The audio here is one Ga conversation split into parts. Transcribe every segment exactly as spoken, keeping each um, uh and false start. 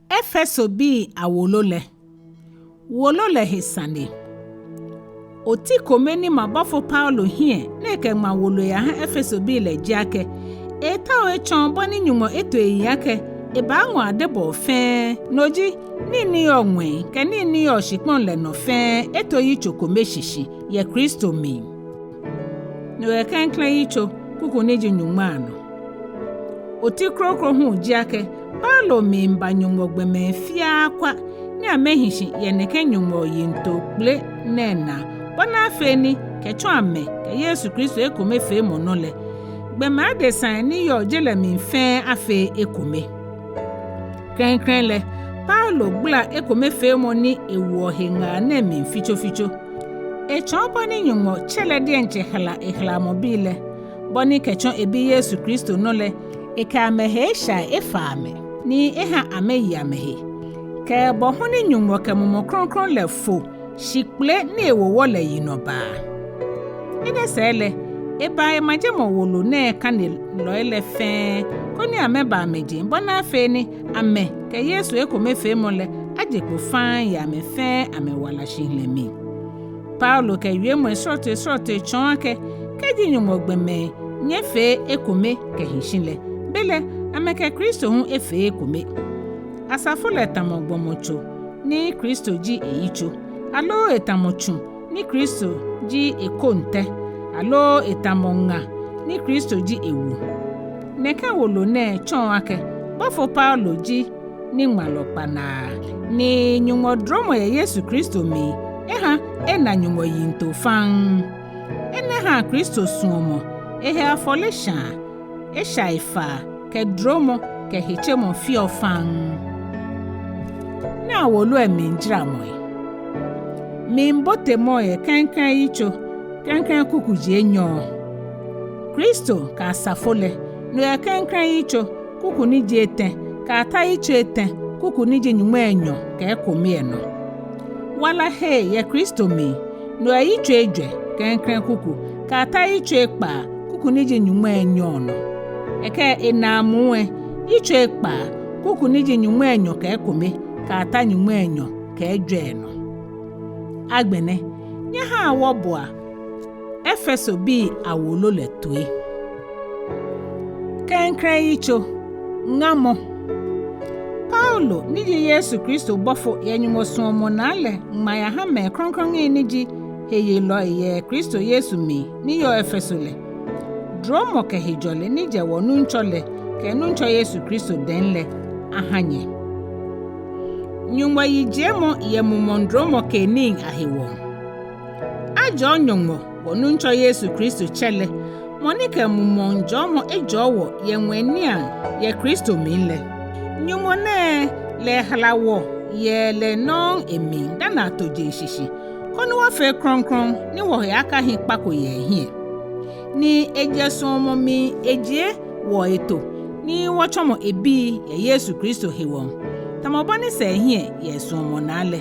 Efesobii awolo lɛ. Wolo lɛ he sane. Oti kome ni ma bɔfo Paulo hiɛ ni ekɛŋma wolo yaha Efesobii lɛ ji akɛ, eetao etsɔɔ bɔ ni Nyɔŋmɔ eto eyiŋ akɛ ebaaŋɔ adebɔɔ fɛɛ, no ji nii ni yɔɔ ŋwɛi kɛ nii ni yɔɔ shikpɔŋ lɛ nɔ fɛɛ eto yitso kome shishi yɛ Kristo mli. No yɛ klɛŋklɛŋ yitso, kuku ni ji nyɔŋma nɔ. Oti kroko hu ji akɛ, Paulo miiba Nyɔŋmɔ gbɔmɛi fiaa akwa ni amɛhi shi yɛ nɛkɛ Nyɔŋmɔ yiŋtoo kpele nɛɛ naa, bɔ ni afee ni kɛtsɔ amɛ kɛ Yesu Kristo ekomefeemɔ nɔ lɛ, gbɔmɛi adesai ni yɔɔ je lɛ mli fɛɛ afee ekome. Klɛŋklɛŋ lɛ, Paulo gbala ekomefeemɔ ni ewoɔ he ŋaa nɛɛ mli fitsofitso. Etsɔɔ bɔ ni Nyɔŋmɔ Tsɛ lɛ diɛŋtsɛ hala ehalamɔbii lɛ, bɔ ni kɛtsɔ eBi Yesu Kristo nɔ lɛ, ekɛ amɛhe eshai efa amɛ, ni eha amɛye amɛhe, kɛ bɔ hu ni Nyɔŋmɔ kɛ Mumɔ Krɔŋkrɔŋ lɛ fo shikpele ni ewo wɔ lɛ yinɔ baa. Enɛ sɛɛ lɛ, eba emajemɔ wolo nɛɛ kanelɔi lɛ fɛɛ, koni amɛba amɛjeŋ, bɔ ni afee ni amɛ kɛ Yesu ekomefeemɔ lɛ aje kpo faŋŋ yɛ amɛ fɛɛ amɛwala shihilɛ mli. Paulo kɛ wiemɔi srɔtoi srɔtoi tsɔɔ akɛ, kɛji Nyɔŋmɔ gbɔmɛi nyɛ fee ekome kɛhi shi lɛ, belɛ amɛ kɛ Kristo hu efee ekome. Asafo lɛ tamɔ gbɔmɔtso ni Kristo ji eyitso, aloo etamɔ tsu ni Kristo ji ekoŋtɛ, aloo etamɔ ŋa ni Kristo ji ewu. Nɛkɛ wolo nɛɛ tsɔɔ akɛ, bɔfo Paulo ji niŋmalɔ kpanaa, ni Nyɔŋmɔ duromɔ yɛ Yesu Kristo mli eha ena Nyɔŋmɔ yiŋtoo faŋŋ. Enɛ ha Kristo suɔmɔ, ehe afɔleshaa, eshaifaa kɛ duromɔ kɛ hetsemɔ feɔ faŋŋ. Naa wolo lɛ mlijaramɔi. Mlibotemɔ yɛ klɛŋklɛŋ yitso, klɛŋklɛŋ kuku ji enyɔ. Kristo kɛ asafo lɛ, no yɛ klɛŋklɛŋ yitso, kuku ni ji etɛ, kɛyata yitso etɛ, kuku ni ji nyɔŋmai enyɔ kɛ ekome lɛ nɔ. Wala hee yɛ Kristo mli, no yɛ yitso ejwɛ, klɛŋklɛŋ kuku, kɛyata yitso ekpaa, kuku ni ji nyɔŋmai enyɔ nɔ. Ekɛ enaamuu lɛ, yitso ekpaa, kuku ni ji nyɔŋmai enyɔ kɛ ekome, kɛyata nyɔŋmai enyɔ kɛ ejwɛ nɔ. Agbɛnɛ, nyɛhaa wɔboa Efesobii awolo lɛ toi. Klɛŋklɛŋ yitso, ŋamɔ. Paulo, ni ji Yesu Kristo bɔfo yɛ Nyɔŋmɔ suɔmɔ naa lɛ, ŋma yaha mɛi krɔŋkrɔŋi ni ji heyelɔi yɛ Kristo Yesu mli ni yɔɔ Efeso lɛ. Duromɔ kɛ hejɔlɛ ni jɛ wɔ Nuŋtsɔ lɛ kɛ Nuŋtsɔ Yesu Kristo dɛŋ lɛ aha nyɛ. Nyɔŋmɔ yijiemɔ yɛ mumɔŋ duromɔ keenii ahewɔ. Ajɔɔ Nyɔŋmɔ, wɔ Nuŋtsɔ Yesu Kristo Tsɛ lɛ, mɔ ni kɛ mumɔŋ jɔɔmɔ ejɔɔ wɔ yɛ ŋwɛiniiaŋ yɛ Kristo mli lɛ. Nyɔŋmɔ nɛɛ lɛ ehala wɔ yɛ lɛ nɔŋŋ emli dani ato jeŋ shishi, koni wɔfee krɔŋkrɔŋ ni wɔhe akahi kpa ko yɛ ehiɛ. Ni ejɛ suɔmɔ mli ejie wɔ eto, ni wɔtsɔmɔ ebii yɛ Yesu Kristo hewɔ, tamɔ bɔ ni sa ehiɛ yɛ esuɔmɔ naa lɛ,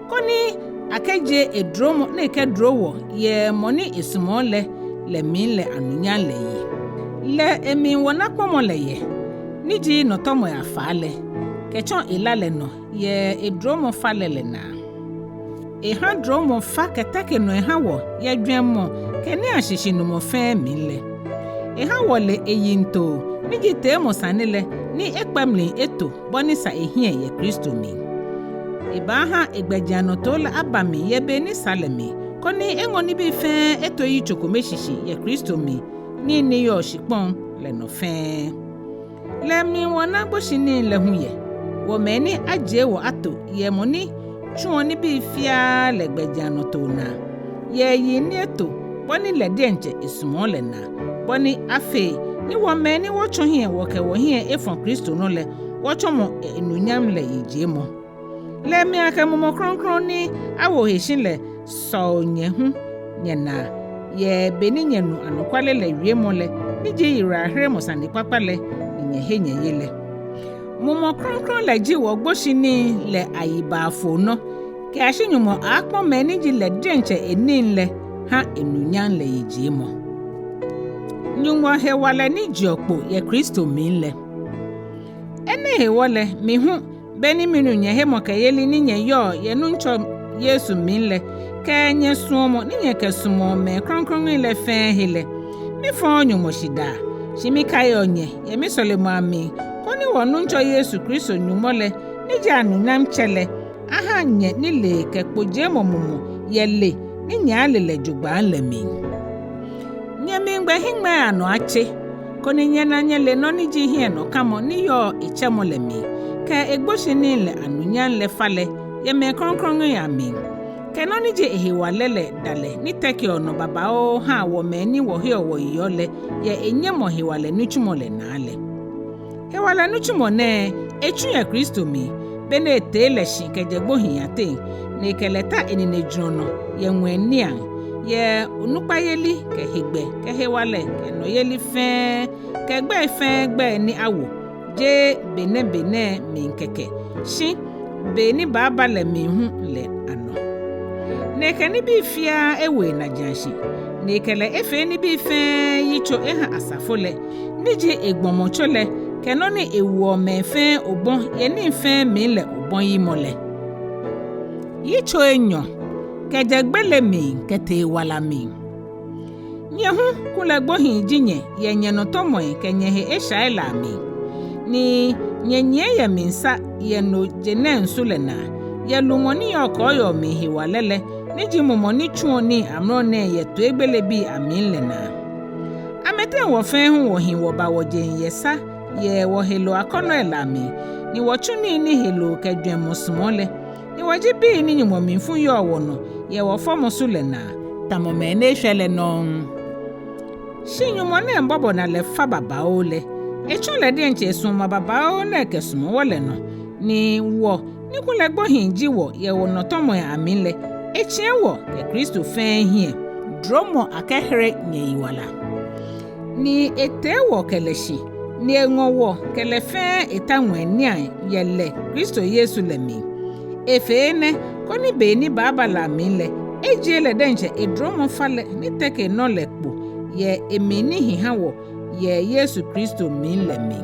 koni akɛjie eduromɔ ni ekɛduro wɔ yɛ mɔ ni esumɔɔ lɛ lɛ mli lɛ anunyam lɛ yi. Lɛ emli wɔna kpɔmɔ lɛ yɛ, ni ji nɔtɔmɔi afaa lɛ, kɛtsɔ ela lɛ nɔ yɛ eduromɔ falɛ lɛ naa. Eha duromɔ fa kɛteke nɔ eha wɔ yɛ jwɛŋmɔ kɛ nii ashishinumɔ fɛɛ mli lɛ. Eha wɔle eyiŋtoo, ni ji teemɔ sane lɛ, ni ekpɛ mli eto bɔ ni sa ehiɛ yɛ Kristo mli. Ebaaha egbɛjianɔtoo lɛ aba mli yɛ be ni sa lɛ mli, koni eŋɔ nibii fɛɛ eto yitso kome shishi yɛ Kristo mli, nii ni yɔɔ shikpɔŋ lɛ nɔ fɛɛ. Lɛ mli wɔna gboshinii lɛ hu yɛ, wɔ mɛi ni ajie wɔ ato yɛ mɔ ni tsuɔ nibii fiaa lɛ gbɛjianɔtoo naa, yɛ yiŋ ni eto bɔ ni lɛ diɛŋtsɛ esumɔɔ lɛ naa, bɔ ni afee ni wɔ mɛi ni wɔtsɔ hiɛ wɔkɛ wɔhiɛ efɔ Kristo nɔ lɛ, wɔtsɔmɔ enunyam lɛ yijiemɔ. Lɛ mli akɛ Mumɔ Krɔŋkrɔŋ ni awo he shi lɛ sɔo nyɛ hu nyɛnaa, yɛ be ni nyɛnu anɔkwale lɛ wiemɔ lɛ, ni ji yiwalaheremɔ sanekpakpa lɛ, ni nyɛhe nyɛye lɛ. Mumɔ Krɔŋkrɔŋ lɛ ji wɔgboshinii lɛ ayibaafoo nɔ, kɛyashi Nyɔŋmɔ aaakpɔ mɛi ni ji lɛ diɛŋtsɛ enii lɛ ha enunyam lɛ yijiemɔ. Nyɔŋmɔ hewalɛ ni jeɔ kpo yɛ Kristo mli lɛ. Enɛ hewɔ lɛ, mi hu, Be ni minu nyɛhemɔkɛyeli ni nyɛyɔɔ yɛ Nuŋtsɔ Yesu mli lɛ, kɛ nyɛsuɔmɔ ni nyɛkɛsumɔɔ mɛi krɔŋkrɔŋi lɛ fɛɛ he lɛ, mifɔɔɔ Nyɔŋmɔ shidaa, shi mikaiɔ nyɛ yɛ misɔlemɔi amli, koni wɔ Nuŋtsɔ Yesu Kristo Nyɔŋmɔ lɛ, ni ji anunyam Tsɛ lɛ, aha nyɛ nilee kɛ kpojiemɔ mumɔ yɛ le ni nyɛaale lɛ jogbaŋŋ lɛ mli. Nyɛmiigbɛ hiŋmɛii anɔ atse, koni nyɛna nyɛle nɔ ni ji hiɛnɔkamɔ ni yɔɔ etsɛmɔ lɛ mli, kɛ egboshinii lɛ anunyam lɛ falɛ yɛ mɛi krɔŋkrɔŋi amli, kɛ nɔ ni ji ehewalɛ lɛ dalɛ ni tɛkeɔ nɔ babaoo haa wɔ mɛi ni wɔheɔ wɔyeɔ lɛ yɛ enyɛmɔ hewalɛ nitsumɔ lɛ naa lɛ. Hewalɛ nitsumɔ nɛɛ etsu yɛ Kristo mli, be ni etee lɛ shi kɛjɛ gbohii ateŋ, ni ekɛ lɛ ta eninejurɔ nɔ yɛ ŋwɛiniiaŋ, yɛ onukpayeli kɛ hegbɛ kɛ hewalɛ kɛ nɔyeli fɛɛ kɛ gbɛi fɛɛ gbɛi ni awo, jeee be nɛɛ be nɛɛ mli kɛkɛ, shi be ni baaba lɛ mli hu lɛ anɔ. Ni ekɛ nibii fiaa ewo enajiashi, ni ekɛ lɛ efee nibii fɛɛ yitso eha asafo lɛ, ni ji egbɔmɔtso lɛ, kɛ nɔ ni ewoɔ mɛi fɛɛ obɔ yɛ nii fɛɛ mli lɛ obɔyimɔ lɛ. Yitso enyɔ. Kɛjɛ gbele mli kɛtee wala mli. Nyɛ hu, kulɛ gbohii ji nyɛ yɛ nyɛnɔtɔmɔi kɛ nyɛhe eshai lɛ amli, ni nyɛnyiɛ yɛ mli sa yɛ no je nɛɛŋ su lɛ naa, yɛ lumɔ ni yɔɔ kɔɔyɔɔ mli hewalɛ lɛ, ni ji mumɔ ni tsuɔ nii amrɔ nɛɛ yɛ toigbelebii amli lɛ naa. Amɛteŋ wɔ fɛɛ hu wɔhi wɔba wɔjeŋ yɛ sa yɛ wɔheloo akɔnɔi lɛ amli, ni wɔtsu nii ni heloo kɛ jwɛŋmɔ sumɔɔ lɛ, ni wɔji bii ni Nyɔŋmɔ mlifu yɔɔ wɔnɔ yɛ wɔfɔmɔ su lɛ naa, tamɔ mɛi ni eshwɛ lɛ nɔŋŋ. Shi Nyɔŋmɔ ni mɔbɔnalɛ fa babaoo lɛ, etsɔ lɛ diɛŋtsɛ esuɔmɔ babaoo ni ekɛsumɔ wɔ lɛ nɔ, ni wɔ ni kulɛ gbohii ji wɔ yɛ wɔnɔtɔmɔi amli lɛ, etsiɛ wɔ kɛ Kristo fɛɛ hiɛ, duromɔ akɛhere nyɛyiwala. Ni etee wɔ kɛ lɛ shi, ni eŋɔ wɔ kɛ lɛ fɛɛ eta ŋwɛiniiaŋ yɛ lɛ Kristo Yesu lɛ mli. Efee enɛ, koni be ni baaba lɛ amli lɛ, ejie lɛ diɛŋtsɛ eduromɔ falɛ ni tɛke nɔ lɛ kpo yɛ emli ni hi ha wɔ yɛ Yesu Kristo mli lɛ mli.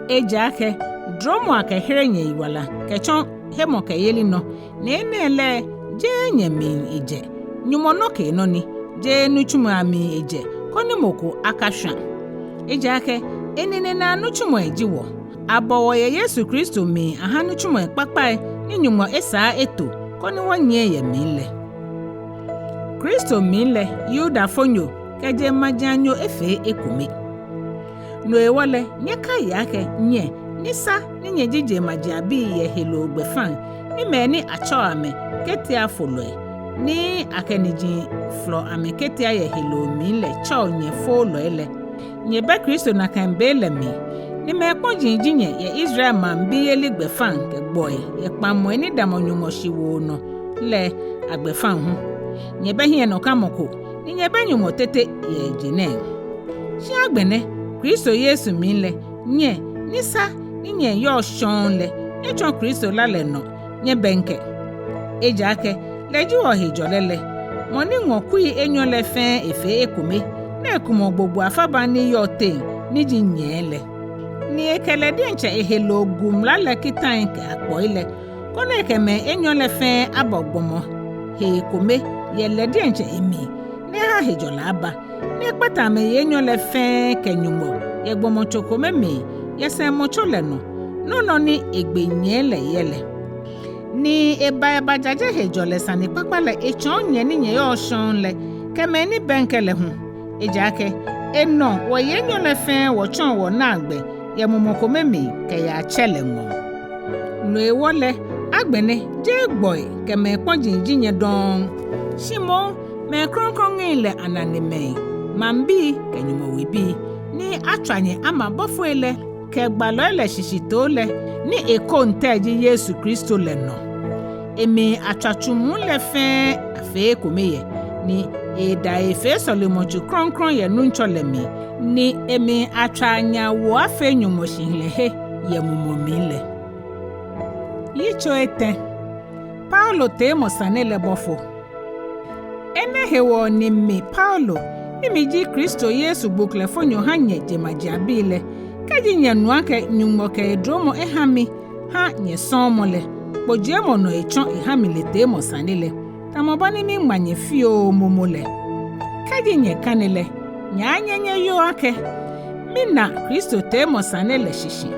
Ejaakɛ duromɔ akɛhere nyɛyiwala kɛtsɔ hemɔkɛyeli nɔ, ni enɛ lɛ jeee nyɛmli ejɛ, Nyɔŋmɔ nɔkeenɔ ni, jeee nitsumɔi amli ejɛ, koni mɔ ko akashwa. Ejaakɛ enine naa nitsumɔi ji wɔ, abɔ wɔ yɛ Yesu Kristo mli aha nitsumɔi kpakpai ni Nyɔŋmɔ esaa eto koni wɔnyiɛ yɛ mli lɛ. Kristo mli lɛ Yudafonyo kɛ jeŋmajiaŋnyo efee ekome. No hewɔ lɛ, nyɛkaia akɛ nyɛ ni sa ni nyɛji jeŋmajiaŋbii yɛ heloo gbɛfaŋ, ni mɛi ni atsɛɔ amɛ ketiafolɔi, ni akɛ niji folɔ amɛ ketia yɛ heloo mli lɛ tsɛɔ nyɛ foolɔi lɛ, nyɛbɛ Kristo nakai be lɛ mli, ni mɛi kpɔji ji nyɛ yɛ Israel maŋ biyeli gbɛfaŋ kɛ gbɔi yɛ kpaŋmɔi ni damɔ Nyɔŋmɔ shiwoo nɔ lɛ agbɛfaŋ hu. Nyɛbɛ hiɛnɔkamɔ ko, ni nyɛbɛ Nyɔŋmɔ tete yɛ je nɛɛŋ. Shi agbɛnɛ, Kristo Yesu mli lɛ, nyɛ ni sa ni nyɛyɔɔ shɔŋŋ lɛ, nyɛtsɔ Kristo la lɛ nɔ nyɛbɛŋkɛ. Ejaakɛ lɛ ji wɔhejɔlɛ lɛ, mɔ ni ŋɔ kui enyɔ lɛ fɛɛ efee ekome, ni ekumɔ gbogbo afabaŋ ni yɔɔ teŋ ni ji nyɛɛ lɛ. Ni ekɛ lɛ diɛŋtsɛ eheloo gu mla lɛ kitai kɛ akpɔi lɛ, koni ekɛ mɛi enyɔ lɛ fɛɛ abɔ gbɔmɔ hee kome yɛ lɛ diɛŋtsɛ emli, ni aha hejɔlɛ aba, ni ekpata amɛyi enyɔ lɛ fɛɛ kɛ Nyɔŋmɔ yɛ gbɔmɔtso kome mli yɛ sɛŋmɔtso lɛ nɔ, nɔ nɔ ni egbe nyɛɛ lɛ yɛ lɛ. Ni eba ebajaje hejɔlɛ sanekpakpa lɛ etsɔɔ nyɛ ni nyɛyɔɔ shɔŋŋ lɛ kɛ mɛi ni bɛŋkɛ lɛ hu. Ejaakɛ enɔ wɔyi enyɔ lɛ fɛɛ wɔtsɔɔ wɔnaa gbɛ yɛ mumɔ kome mli kɛyaa Tsɛ lɛ ŋɔɔ. No hewɔ lɛ, agbɛnɛ jeee gbɔi kɛ mɛi kpɔji ji nyɛ dɔŋŋ, shi moŋ mɛi krɔŋkrɔŋi lɛ ananemɛi, maŋbii kɛ Nyɔŋmɔ webii, ni atswa nyɛ ama bɔfoi lɛ kɛ gbalɔi lɛ shishitoo lɛ ni ekoŋtɛ ji Yesu Kristo lɛ nɔ. Emli atswa tsu muu lɛ fɛɛ afee ekome yɛ, ni eda he efee sɔlemɔtsu krɔŋkrɔŋ yɛ Nuŋtsɔ lɛ mli, ni emli atswa nyɛ awo afee Nyɔŋmɔ shihilɛhe yɛ mumɔ mli lɛ. Yitso etɛ. Paulo teemɔ sane lɛ bɔfo. Enɛ hewɔ ni mi Paulo, ni miji Kristo Yesu gboklɛfonyo ha nyɛ jeŋmajiaŋbii lɛ, kɛji nyɛnu akɛ Nyɔŋmɔ kɛ eduromɔ eha mi ha nyɛsɔɔmɔ lɛ, kpojiemɔ nɔ etsɔ eha mile teemɔ sane lɛ, tamɔ bɔ ni miŋma nyɛ fioo momo lɛ. Kɛji nyɛkane lɛ, nyɛaanyɛ nyɛyoo akɛ mina Kristo teemɔ sane lɛ shishi.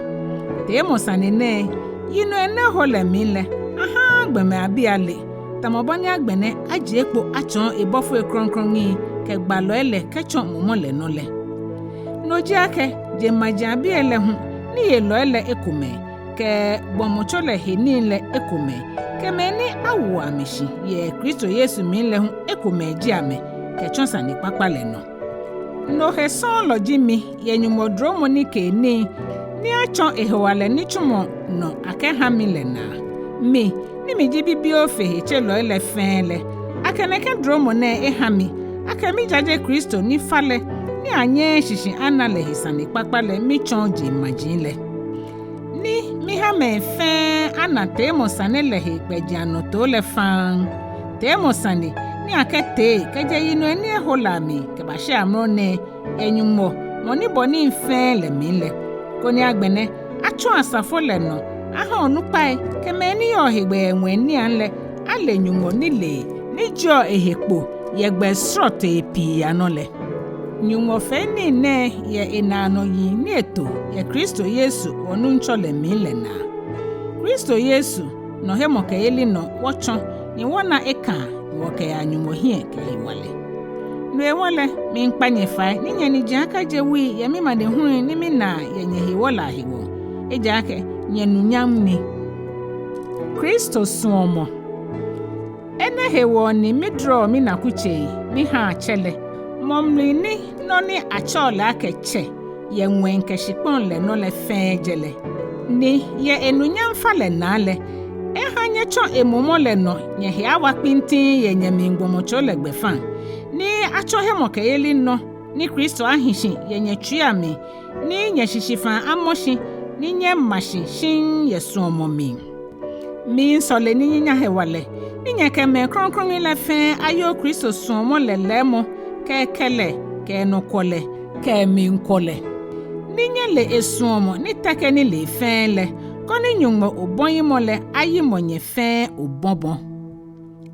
Teemɔ sane nɛɛ, yinɔi ni eho lɛ mli lɛ, ahaaa gbɔmɛi abii ale, tamɔ bɔ ni agbɛnɛ ajie kpo atsɔɔ ebɔfoi krɔŋkrɔŋi kɛ gbalɔi lɛ kɛtsɔ Mumɔ lɛ nɔ lɛ. No ji akɛ jeŋmajiaŋbii lɛ hu, niyelɔi lɛ ekomɛi, kɛ gbɔmɔtso lɛ he nii lɛ ekomɛi, kɛ mɛi ni awo amɛ shi yɛ Kristo Yesu mli lɛ hu ekomɛi ji amɛ kɛtsɔ sanekpakpa lɛ nɔ. No he sɔɔlɔ ji mi yɛ Nyɔŋmɔ duromɔ nikeenii ni atsɔ ehewalɛ nitsumɔ nɔ akɛha mi lɛ naa. Mi ni miji bibioo fe hetselɔi lɛ fɛɛ lɛ, akɛ nɛkɛ duromɔ nɛɛ eha mi, akɛ mijaje Kristo ni falɛ ni anyɛɛɛ shishi ana lɛ he sanekpakpa lɛ mitsɔɔ jeŋmaji lɛ. Ni miha mɛi fɛɛ ana teemɔ sane lɛ he gbɛjianɔtoo lɛ faŋŋ. Teemɔ sane ni akɛtee kɛjɛ yinɔi ni eho lɛ amli kɛbashi amrɔ nɛɛ yɛ Nyɔŋmɔ mɔ ni bɔ nii fɛɛ lɛ mli lɛ, koni agbɛnɛ atsɔ asafo lɛ nɔ aha onukpai kɛ mɛi ni yɔɔ hegbɛ yɛ ŋwɛiniiaŋ lɛ ale Nyɔŋmɔ nilee ni jieɔ ehe kpo yɛ gbɛi srɔtoi pii anɔ lɛ. Nyɔŋmɔ fee nii nɛɛ yɛ enaanɔ yiŋ ni eto yɛ Kristo Yesu wɔ-Nuŋtsɔ lɛ mli lɛ naa. Kristo Yesu nɔ hemɔkɛyeli nɔ wɔtsɔ ni wɔna ekãa ni wɔkɛyaa Nyɔŋmɔ hiɛ kɛ hewalɛ. No hewɔ lɛ, miikpa nyɛ fai ni nyɛnijiaŋ akaje wui yɛ mimanehului ni minaa yɛ nyɛhewɔ lɛ ahewɔ, ejaakɛ nyɛnunyam ni. Kristo suɔmɔ. Enɛ hewɔ ni midrɔɔ minakutsei mihaa Tsɛ lɛ, mɔ mli ni nɔ ni atsɛɔ lɛ akɛ Tsɛ yɛ ŋwɛi kɛ shikpɔŋ lɛ nɔ lɛ fɛɛ jɛ lɛ, ni yɛ enunyam falɛ naa lɛ, eha nyɛtsɔ eMumɔ lɛ nɔ nyɛhe awa kpintiŋŋ yɛ nyɛmli gbɔmɔtso lɛ gbɛfaŋ, ni atsɔ hemɔkɛyeli nɔ ni Kristo ahi shi yɛ nyɛtsuii amli, ni nyɛshishifã amɔ shi, ni nyɛma shi shiŋŋ yɛ suɔmɔ mli. Miisɔle ni nyɛnya hewalɛ, ni nyɛkɛ mɛi krɔŋkrɔŋi lɛ fɛɛ ayoo Kristo suɔmɔ lɛ lɛɛmɔ kɛ kɛlɛ kɛ nɔkwɔlɛ kɛ mlikwɔlɛ, ni nyɛle esuɔmɔ ni teke nilee fɛɛ lɛ, koni Nyɔŋmɔ obɔyimɔ lɛ ayimɔ nyɛ fɛɛ obɔbɔ.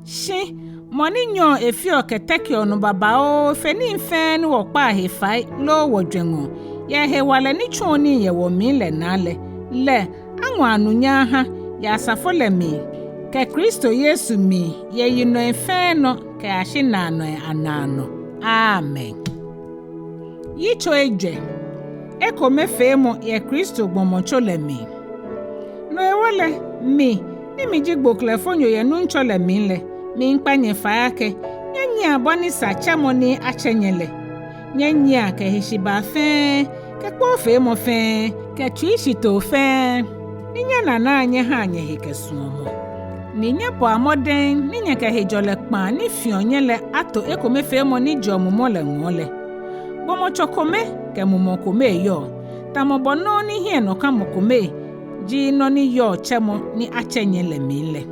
Shi mɔ ni nyɛɔ efeɔ kɛtekeɔ nɔ babaoo fe nii fɛɛ ni wɔkpaa he fai loo wɔjwɛŋɔ yɛ hewalɛ ni tsuɔ nii yɛ wɔmli lɛ naa lɛ, lɛ aŋɔ anunyam aha yɛ asafo lɛ mli kɛ Kristo Yesu mli yɛ yinɔi fɛɛ nɔ kɛyashi naanɔi anaanɔ. Amen. Yitso ejwɛ. Ekomefeemɔ yɛ Kristo gbɔmɔtso lɛ mli. No hewɔ lɛ, mi ni miji gboklɛfonyo yɛ Nuŋtsɔ lɛ mli lɛ, miikpa nyɛ fai akɛ nyɛnyiɛa bɔ ni sa tsɛmɔ ni atsɛ nyɛ lɛ. Nyɛnyiɛa kɛ heshibaa fɛɛ, kɛ kpoofeemɔ fɛɛ, kɛ tsuishitoo fɛɛ, ni nyɛnanaa nyɛhaa nyɛhe kɛ suɔmɔ. Ni nyɛbɔa mɔdɛŋ ni nyɛkɛ hejɔlɛ kpãa ni fiɔ nyɛ lɛ ato ekomefeemɔ ni jeɔ Mumɔ lɛ ŋɔɔ lɛ. Gbɔmɔtso kome kɛ Mumɔ kome yɔɔ, tamɔ bɔ nɔŋŋ ni hiɛnɔkamɔ kome ji nɔ ni yɔɔ tsɛmɔ ni atsɛ nyɛ lɛ mli lɛ.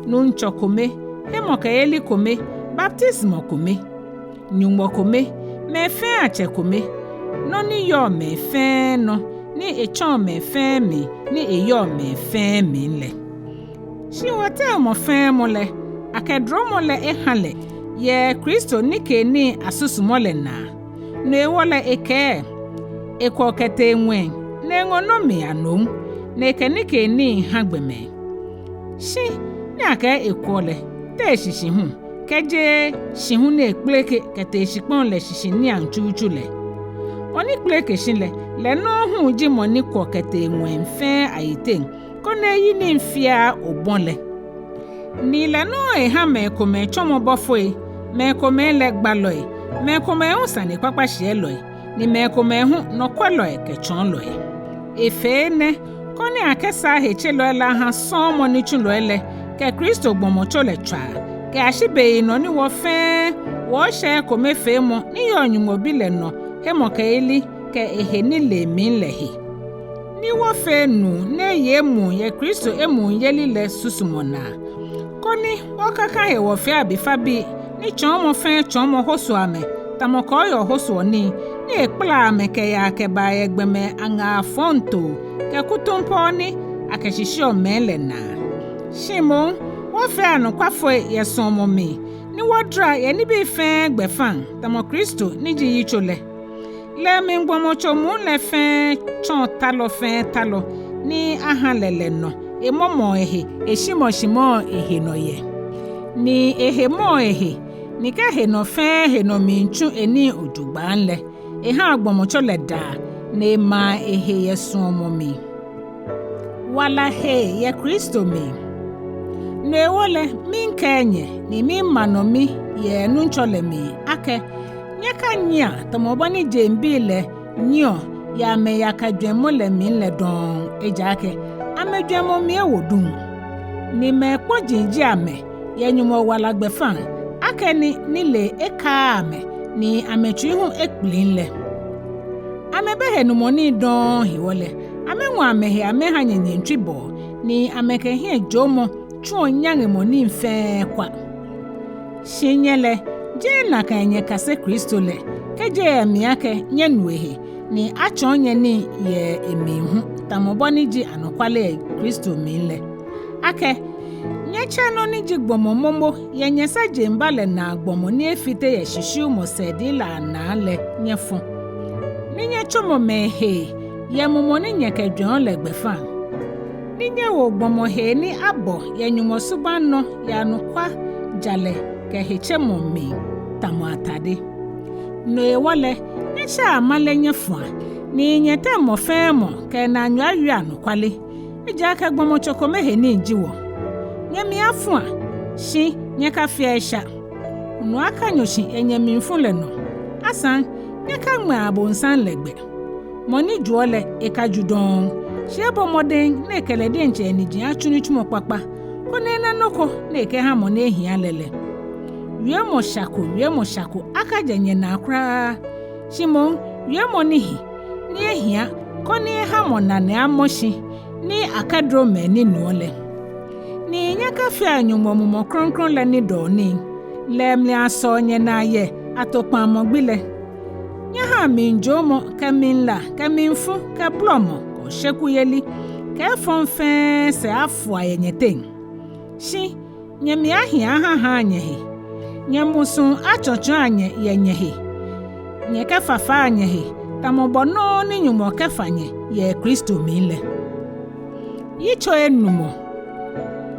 Nuŋtsɔ kome, hemɔkɛyeli kome, baptisimɔ kome, Nyɔŋmɔ kome, mɛi fɛɛ aTsɛ kome, nɔ ni yɔɔ mɛi fɛɛ nɔ, ni etsɔɔ mɛi fɛɛ mli, ni eyɔɔ mɛi fɛɛ mli lɛ. Shi wɔteŋ mɔ fɛɛ mɔ lɛ, akɛ duromɔ lɛ eha lɛ yɛ Kristo nikeenii asusumɔ lɛ naa. No hewɔ lɛ ekɛɛ: Ekwɔ kɛtee ŋwɛi, ni eŋɔ nomii anom, ni ekɛ nikeenii ha gbɔmɛi. Shi ni akɛɛ ekwɔ lɛ, te eshishi hu, kɛjeee shi hu ni ekpeleke kɛtee shikpɔŋ lɛ shishi niiaŋ tsutsu lɛ? Mɔ ni kpeleke shi lɛ, lɛ nɔŋŋ hu ji mɔ ni kwɔ kɛtee ŋwɛi fɛɛ ayiteŋ, koni eyi nii fiaa obɔ lɛ. Ni lɛ nɔŋŋ eha mɛi komɛi tsɔmɔ bɔfoi, mɛi komɛi lɛ gbalɔi, mɛi komɛi hu sanekpakpa shiɛlɔi, ni mɛi komɛi hu nɔkwɛlɔi kɛ tsɔɔlɔi. Efee enɛ koni akɛsaa hetselɔi lɛ aha sɔɔmɔ nitsulɔi lɛ kɛ Kristo gbɔmɔtso lɛ tswaa, kɛyashi beyinɔ ni wɔ fɛɛ wɔɔshɛ ekomefeemɔ ni yɔɔ Nyɔŋmɔ Bi lɛ nɔ hemɔkɛyeli kɛ ehe nilee mli lɛ he, ni wɔfee nuu ni eye emuu yɛ Kristo emuuyeli lɛ susumɔ naa, koni wɔkaka he wɔfee abifabii ni tsɔɔmɔ fɛɛ tsɔɔmɔ hosoɔ amɛ tamɔ kɔɔyɔɔ hosoɔ nii, ni ekpalaa amɛ kɛyaa kɛbaa yɛ gbɔmɛi aŋaa fɔŋ too kɛ kutumpɔɔ ni akɛshishiuɔ mɛi lɛ naa. Shi moŋ, wɔfee anɔkwafoi yɛ suɔmɔ mli, ni wɔdara yɛ nibii fɛɛ gbɛfaŋ, tamɔ Kristo ni ji yitso lɛ. Lɛ emli gbɔmɔtso muu lɛ fɛɛ tsɔɔ talɔ fɛɛ talɔ ni aha lɛ lɛ nɔ emɔmɔɔ ehe eshimɔshimɔɔ ehe nɔ yɛ. Ni ehe mɔɔ ehe, ni kɛ henɔ fɛɛ henɔ miitsu enii jogbaŋŋ lɛ, ehaa gbɔmɔtso lɛ daa, ni emaa ehe yɛ suɔmɔ mli. Wala hee yɛ Kristo mli. No hewɔ lɛ, miikɛɛ nyɛ, ni miima nɔ mi yɛ Nuŋtsɔ lɛ mli, akɛ nyɛkanyiɛa tamɔ bɔ ni jeŋbii lɛ nyiɛɔ yɛ amɛyaka jwɛŋmɔ lɛ mli lɛ dɔŋŋ, ejaakɛ amɛjwɛŋmɔ mli ewo duŋ. Ni mɛi kpɔji ji amɛ yɛ Nyɔŋmɔ wala gbɛfaŋ, akɛni nilee ekaaa amɛ, ni amɛtsui hu ekpliŋ lɛ. Amɛbɛ henumɔ nii dɔŋŋ hewɔ lɛ, amɛŋɔ amɛhe amɛha nyɛnyɛŋtswibɔɔ, ni amɛkɛ hiɛjoomɔ tsuɔ nyaŋemɔ nii fɛɛ kwa. Shi nyɛ lɛ, jeee nakai nyɛkase Kristo lɛ, kɛji eyɛ mli akɛ nyɛnu ehe, ni atsɔɔ nyɛ nii yɛ emli hu, tamɔ bɔ ni ji anɔkwale yɛ Kristo mli lɛ, akɛ nyɛtsɛ nɔ ni ji gbɔmɔ momo yɛ nyɛsa jeŋba lɛ naa gbɔmɔ ni efite yɛ shishiumɔ sɛɛdii lɛ anaa lɛ nyɛfɔ. Ni nyɛtsɔmɔ mɛi hee yɛ mumɔ ni nyɛkɛjwɛŋɔ lɛ gbɛfaŋ. Ni nyɛwo gbɔmɔ hee ni abɔ yɛ Nyɔŋmɔ subaŋ nɔ yɛ anɔkwa jalɛ kɛ hetsemɔ mli tamɔ atade. No hewɔ lɛ, nyɛshɛa amale nyɛfɔa, ni nyɛteŋ mɔ fɛɛ mɔ kɛ enaanyo awie anɔkwale. Ejaakɛ gbɔmɔtso kome he nii ji wɔ. Nyɛmli afua, shi nyɛkafea esha. Hulu akanyɔ shi yɛ nyɛmlifu lɛ nɔ. Asaŋ, nyɛkaŋmɛa abonsam lɛ gbɛ. Mɔ ni juɔ lɛ, ekaju dɔŋŋ, shi ebɔ mɔdɛŋ ni ekɛ lɛ diɛŋtsɛ eniji atsu nitsumɔ kpakpa, koni ena nɔ ko ni ekɛha mɔ ni ehia lɛ lɛ. Wiemɔ sha ko, wiemɔ sha ko akajɛ nyɛnaa kwraa. Shi moŋ, wiemɔ ni hi, ni ehia, koni eha mɔ nane amɔ shi, ni akaduro mɛi ni nuɔ lɛ. Ni nyɛkafea Nyɔŋmɔ Mumɔ Krɔŋkrɔŋ lɛ nidɔɔ nii, lɛ emli asɔo nyɛnaa yɛ ato kpaŋmɔ gbi lɛ. Nyɛhaa mlijoomɔ kɛ mlila kɛ mlifu kɛ bolɔmɔ kɛ oshekuyeli kɛ efɔŋ fɛɛ sɛɛ afoa yɛ nyɛteŋ. Shi nyɛmli ahia ahahaa nyɛhe. Nyɛmusuŋ atsɔtsɔa nyɛ yɛ nyɛhe. Nyɛkɛfafaa nyɛhe, tamɔ bɔ nɔŋŋ ni Nyɔŋmɔ kɛfa nyɛ yɛ Kristo mli lɛ. Yitso enumɔ.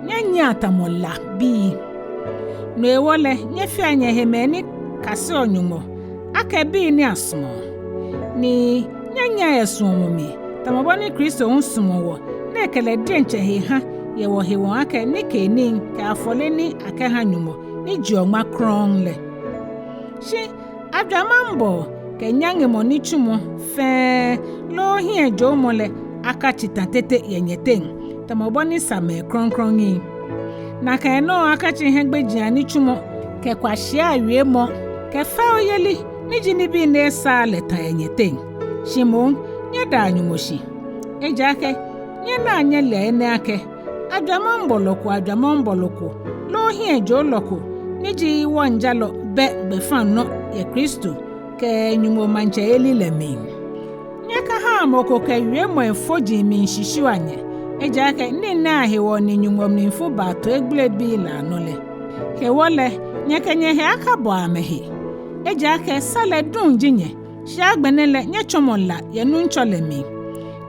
Nyɛnyiɛa tamɔ La bii. No hewɔ lɛ, nyɛfea nyɛhe mɛi ni kaseɔ Nyɔŋmɔ, akɛ bii ni asumɔɔ. Ni nyɛnyiɛa yɛ suɔmɔ mli, tamɔ bɔ ni Kristo hu sumɔ wɔ, ni ekɛ lɛ diɛŋtsɛ ehe ha yɛ wɔhewɔ akɛ nikeenii kɛ afɔle ni akɛha Nyɔŋmɔ, ni jeɔ ŋma krɔŋŋ lɛ. Shi ajwamaŋbɔɔ kɛ nyaŋemɔ nitsumɔ fɛɛ loo hiɛjoomɔ lɛ akatsi ta tete yɛ nyɛteŋ, tamɔ bɔ ni sa mɛi krɔŋkrɔŋi. Nakai nɔŋŋ akatsi hiɛgbejianii nitsumɔ kɛ kwashiai awiemɔ kɛ fɛoyeli ni ji nibii ni esaaa lɛ ta yɛ nyɛteŋ. Shi moŋ, nyɛdaa Nyɔŋmɔ shi. Ejaakɛ nyɛnaa nyɛlea enɛ akɛ, ajwamaŋbɔlɔ ko, ajwamaŋbɔlɔ ko, loo hiɛjoolɔ ko ni ji wɔŋjalɔ bɛ gbɛfaŋnɔ yɛ Kristo kɛ Nyɔŋmɔ maŋtsɛyeli lɛ mli. Nyɛkahaa mɔ ko kɛ wiemɔi foji miishishiua nyɛ, ejaakɛ nii nɛɛ ahewɔ ni Nyɔŋmɔ mlifu baa toigbele bii lɛ anɔ lɛ. Hewɔ lɛ, nyɛkɛ nyɛhe akabɔa amɛhe. Ejaakɛ sa lɛ duŋ ji nyɛ, shi agbɛnɛ lɛ nyɛtsɔmɔ la yɛ Nuŋtsɔ lɛ mli.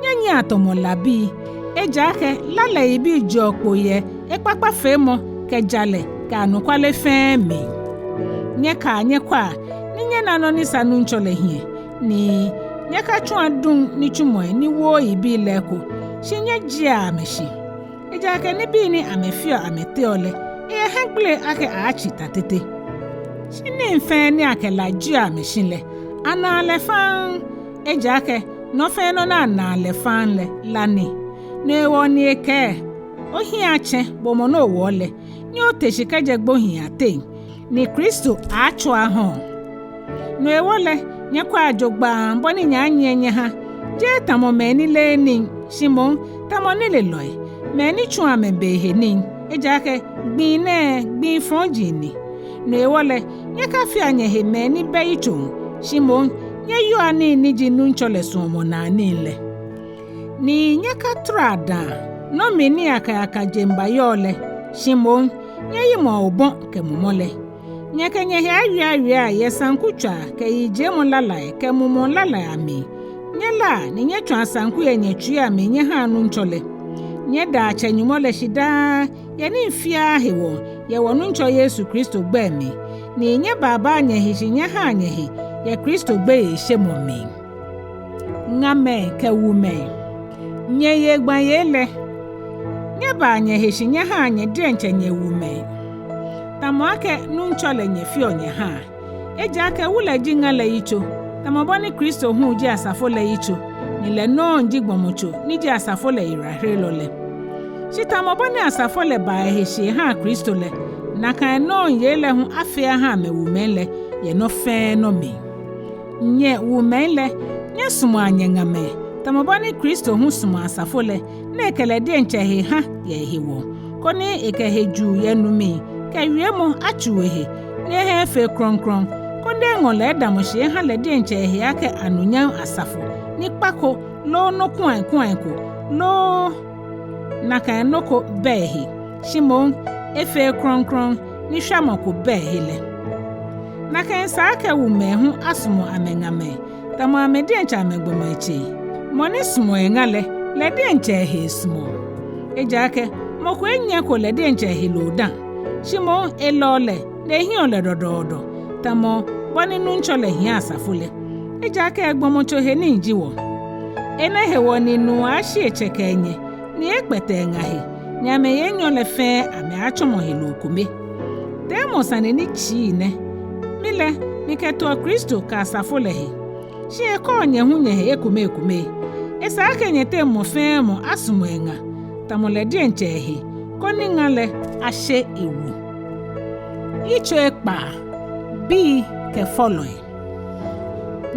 Nyɛnyiɛa tamɔ La bii, ejaakɛ la lɛ yibii jeɔ kpo yɛ ekpakpafeemɔ kɛ jalɛ kɛ anɔkwale fɛɛ mli. Nyɛkaa nyɛkwɛa ni nyɛna nɔ ni sa Nuŋtsɔ lɛ hiɛ, ni nyɛkatsua duŋ nitsumɔi ni wooo yibii lɛ eko, shi nyɛjiea amɛ shi. Ejaakɛ nibii ni amɛfeɔ amɛteɔ lɛ, eyɛ hiɛgbele akɛ aaatsi ta tete. Shi nii fɛɛ ni akɛ la jieɔ amɛ shi lɛ, anaa lɛ faŋŋ. Ejaakɛ nɔ fɛɛ nɔ ni anaa lɛ faŋŋ lɛ, la ni. No hewɔ ni ekɛɛ, ohiɛ atsɛ, bo mɔ ni owɔɔ lɛ, ni ote shi kɛjɛ gbohii ateŋ, ni Kristo aaatswa ahã o. No hewɔ lɛ, nyɛkwɛa jogbaŋŋ bɔ ni nyɛaanyiɛ nyɛha, jeee tamɔ mɛi ni leee nii, shi moŋ tamɔ nilelɔi, mɛi ni tsuɔ amɛbe he nii, ejaakɛ gbii nɛɛ gbii fɔji ni. No hewɔ lɛ, nyɛkafea nyɛhe mɛi ni bɛ yitsoŋ, shi moŋ nyɛyoa nii ni ji Nuŋtsɔ lɛ suɔmɔnaa nii lɛ. Ni nyɛkatɔrɔa dãa, nɔ mli ni yakayaka jeŋba yɔɔ lɛ, shi moŋ nyɛyimɔa obɔ kɛ mumɔ lɛ. Nyɛkɛ nyɛhe awiewiea yɛ saŋkutswaa kɛ yijiemɔ lalai kɛ mumɔŋ lalai amli. Nyɛlaa ni nyɛtswaa saŋku yɛ nyɛtsuii amli nyɛhaa Nuŋtsɔ lɛ. Nyɛdaa Tsɛ Nyɔŋmɔ lɛ shi daa yɛ nii fiaa hewɔ yɛ wɔ Nuŋtsɔ Yesu Kristo gbɛi mli, ni nyɛbabaa nyɛhe shi nyɛhaa nyɛhe yɛ Kristo gbeyeishemɔ mli. Ŋamɛi kɛ wumɛi. Nyɛ yeigbãyei lɛ, nyɛbaa nyɛhe shi nyɛhaa nyɛ diɛŋtsɛ nyɛwumɛi, tamɔ akɛ Nuŋtsɔ lɛ nyɛfeɔ nyɛhaa. Ejaakɛ wu lɛ ji ŋa lɛ yitso, tamɔ bɔ ni Kristo hu ji asafo lɛ yitso, ni lɛ nɔŋŋ ji gbɔmɔtso ni ji asafo lɛ yiwalaherelɔ lɛ. Shi tamɔ bɔ ni asafo lɛ baa ehe shi ehaa Kristo lɛ, nakai nɔŋŋ yei lɛ hu afee aha amɛwumɛi lɛ yɛ nɔ fɛɛ nɔ mli. Nyɛ wumɛi lɛ, nyɛsumɔa nyɛŋamɛi, tamɔ bɔ ni Kristo hu sumɔ asafo lɛ, ni ekɛ lɛ diɛŋtsɛ ehe ha yɛ ehewɔ, koni ekɛ hejuu yɛ nu mli kɛ wiemɔ atsuu ehe, ni eha efee krɔŋkrɔŋ, koni eŋɔ lɛ edamɔ shi eha lɛ diɛŋtsɛ ehe akɛ anunyam asafo ni kpa ko loo nɔ kuaŋkuaŋ ko loo nakai nɔ ko bɛ ehe, shi moŋ efee krɔŋkrɔŋ ni shwamɔ ko bɛ ehe lɛ. Nakai sa akɛ wumɛi hu asumɔ amɛŋamɛi, tamɔ amɛ diɛŋtsɛ amɛgbɔmɔtsei. Mɔ ni sumɔɔ eŋa lɛ, lɛ diɛŋtsɛ ehe esumɔɔ. Ejaakɛ mɔ ko enyɛko lɛ diɛŋtsɛ eheloo dã, shi moŋ elɛɔ lɛ ni ehiɛɔ lɛ dɔdɔɔdɔ, tamɔ bɔ ni Nuŋtsɔ lɛ hiɛ asafo lɛ. Ejaakɛ gbɔmɔtso he nii ji wɔ. Enɛ hewɔ ni nuu aaashi etsɛ kɛ enyɛ, ni eeekpɛtɛ eŋa he, ni amɛyi enyɔ lɛ fɛɛ amɛaatsɔmɔ heloo kome. Teemɔ sane ni tsii nɛ. Mi lɛ, mikɛtoɔ Kristo kɛ asafo lɛ he. Shi ekɔɔ nyɛ hu nyɛhe ekome ekome. Esa akɛ nyɛteŋ mɔ fɛɛ mɔ asumɔ eŋa, tamɔ lɛ diɛŋtsɛ ehe, koni ŋa lɛ ashe ewu. Yitso ekpaa. Bii kɛ fɔlɔi.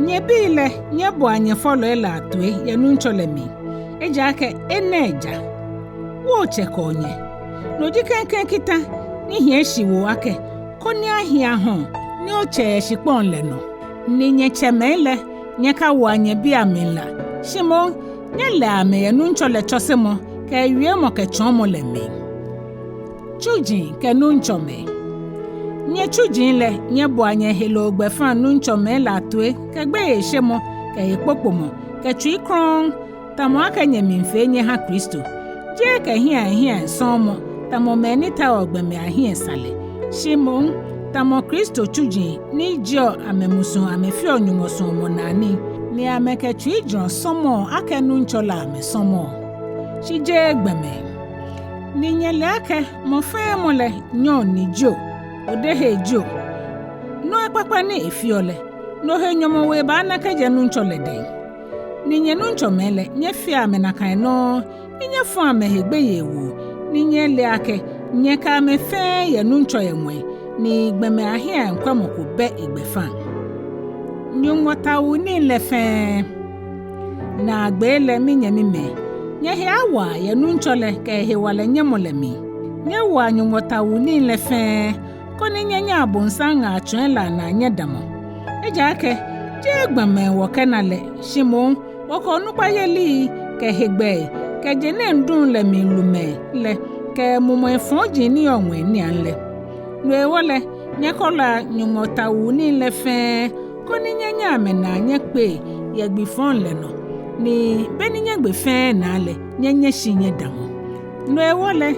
Nyɛ bii lɛ, nyɛboa nyɛfɔlɔi lɛ atoi yɛ Nuŋtsɔ lɛ mli, ejaakɛ enɛ ja. Wo otsɛ kɛ onyɛ. No ji klɛŋklɛŋ kita ni hiɛ shiwoo akɛ, koni ahi ahɔ̃ɔ ni otsɛ yɛ shikpɔŋ lɛ nɔ. Ni nyɛ tsɛmɛi lɛ, nyɛkawoa nyɛbii amli la, shi moŋ nyɛlɛa amɛ yɛ Nuŋtsɔ lɛ tsɔsemɔ kɛ wiemɔ kɛ tsɔɔmɔ lɛ mli. Tsuji kɛ nuŋtsɔmɛi. Nyɛ tsuji lɛ, nyɛboa nyɛheloo gbɛfaŋ nuŋtsɔmɛi lɛ atoi kɛ gbeyeishemɔ kɛ hekpokpomɔ kɛ tsui krɔŋŋ, tamɔ akɛ nyɛmiifee nyɛha Kristo. Jeee kɛ hiɛiaŋhiɛiaŋ sɔɔmɔ, tamɔ mɛi ni taoɔ gbɔmɛi ahiɛsalɛ, shi moŋ tamɔ Kristo tsuji ni jieɔ amɛmusuŋ amɛfeɔ Nyɔŋmɔ suɔmɔnaa nii, ni amɛkɛ tsuijurɔ sɔmɔɔ akɛ Nuŋtsɔ lɛ amɛsɔmɔɔ, shi jeee gbɔmɛi. Ni nyɛle akɛ mɔ fɛɛ mɔ lɛ, nyɔŋ ni jio, odehe jio, nɔ ekpakpa ni efeɔ lɛ, no he nyɔmɔwoo ebaana kɛjɛ Nuŋtsɔ lɛ dɛŋ. Ni nyɛ nuŋtsɔmɛi lɛ, nyɛfea amɛ nakai nɔŋŋ, ni nyɛfɔa amɛhe gbeyeiwoo, ni nyɛlea akɛ nyɛkɛ amɛ fɛɛ yɛ Nuŋtsɔ yɛ ŋwɛi, ni gbɔmɛi ahiɛiaŋkwɛmɔ ko bɛ egbɛfaŋ. Nyɔŋmɔ tawuu nii lɛ fɛɛ. Naagbee lɛ, minyɛmimɛi, nyɛhe awa yɛ Nuŋtsɔ lɛ kɛ ehewalɛ nyɛmɔ lɛ mli. Nyɛwoa Nyɔŋmɔ tawuu nii lɛ fɛɛ, koni nyɛnyɛ Abonsam ŋaatsɔi lɛ anaa nyɛdamɔ. Ejaakɛ jeee gbɔmɛi wɔkɛna lɛ, shi moŋ wɔkɛ onukpayelii kɛ hegbɛi kɛ je nɛɛŋ duŋ lɛ mli lumɛi lɛ kɛ mumɔi fɔji ni yɔɔ ŋwɛiniiaŋ lɛ. No hewɔ lɛ, nyɛkɔlɔa Nyɔŋmɔ tawuu nii lɛ fɛɛ, koni nyɛnyɛ amɛnaa nyɛkpee yɛ gbi fɔŋ lɛ nɔ, ni be ni nyɛgbe fɛɛ naa lɛ, nyɛnyɛ shi nyɛdamɔ. No hewɔ lɛ,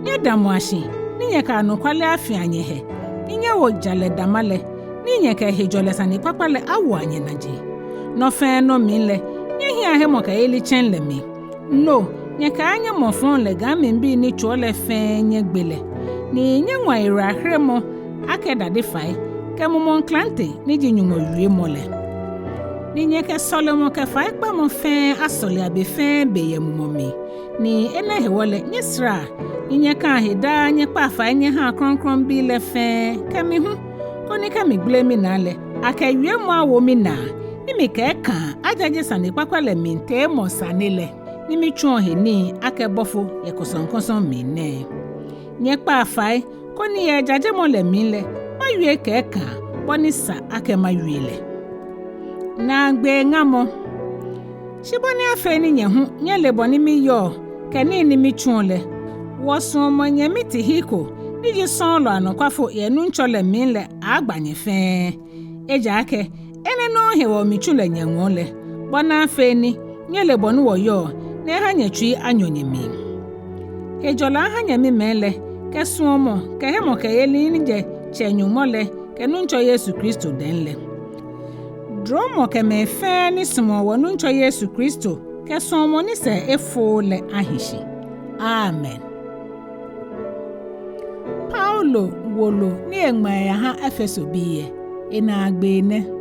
nyɛdamɔa shi, ni nyɛkɛ anɔkwale afia nyɛhɛ, ni nyɛwo jalɛ dama lɛ, ni nyɛkɛ hejɔlɛ sanekpakpa lɛ awoa nyɛnaji. Nɔ fɛɛ nɔ mli lɛ, nyɛhiɛa hemɔkɛyeli tsɛŋ lɛ mli. No, nyɛkɛaanyɛ mɔ fɔŋ lɛ gãimlibii ni tsoɔ lɛ fɛɛ nyɛgbe lɛ, ni nyɛŋɔa yiwalaheremɔ akɛ dade fai, kɛ mumɔŋ klante ni ji Nyɔŋmɔ wiemɔ lɛ. Ni nyɛkɛ sɔlemɔ kɛ faikpamɔ fɛɛ asɔlea be fɛɛ be yɛ mumɔ mli. Ni enɛ hewɔ lɛ, nyɛsaraa, ni nyɛkaa he daa nyɛkpaa fai nyɛhaa krɔŋkrɔŋbii lɛ fɛɛ, kɛ mi hu, koni kɛ migbele minaa lɛ, akɛ wiemɔ awo minaa, ni mikɛ ekãa ajaje sanekpakpa lɛ mli teemɔ sane lɛ, ni mitsuɔ he nii akɛ bɔfo yɛ kɔsɔŋkɔsɔ mli nɛɛ. Nyɛkpaa fai, koni yɛ ejajemɔ lɛ mli lɛ, mawie kɛ ekãa bɔ ni sa akɛ mawie lɛ. Naagbee ŋamɔ. Shi bɔ ni afee ni nyɛ hu nyɛle bɔ ni miyɔɔ, kɛ nii ni mitsuɔ lɛ, wɔsuɔmɔ nyɛmi Tihiko, ni ji sɔɔlɔ anɔkwafo yɛ Nuŋtsɔ lɛ mli lɛ, aaagba nyɛ fɛɛ. Ejaakɛ enɛ nɔŋŋ hewɔ mitsu lɛ nyɛŋɔɔ lɛ, bɔ ni afee ni nyɛle bɔ ni wɔyɔɔ, ni eha nyɛtsui anyɔ nyɛmli. Hejɔlɛ aha nyɛmimɛi lɛ, kɛ suɔmɔ kɛ hemɔkɛyeli ni jɛ Tsɛ Nyɔŋmɔ lɛ kɛ Nuŋtsɔ Yesu Kristo dɛŋ lɛ. Duromɔ kɛ mɛi fɛɛ ni sumɔɔ wɔ Nuŋtsɔ Yesu Kristo kɛ suɔmɔ ni sɛɛ efooo lɛ ahi shi. Amen. Paulo wolo ni eŋma eyaha Efesobii lɛ, enaagbee nɛ.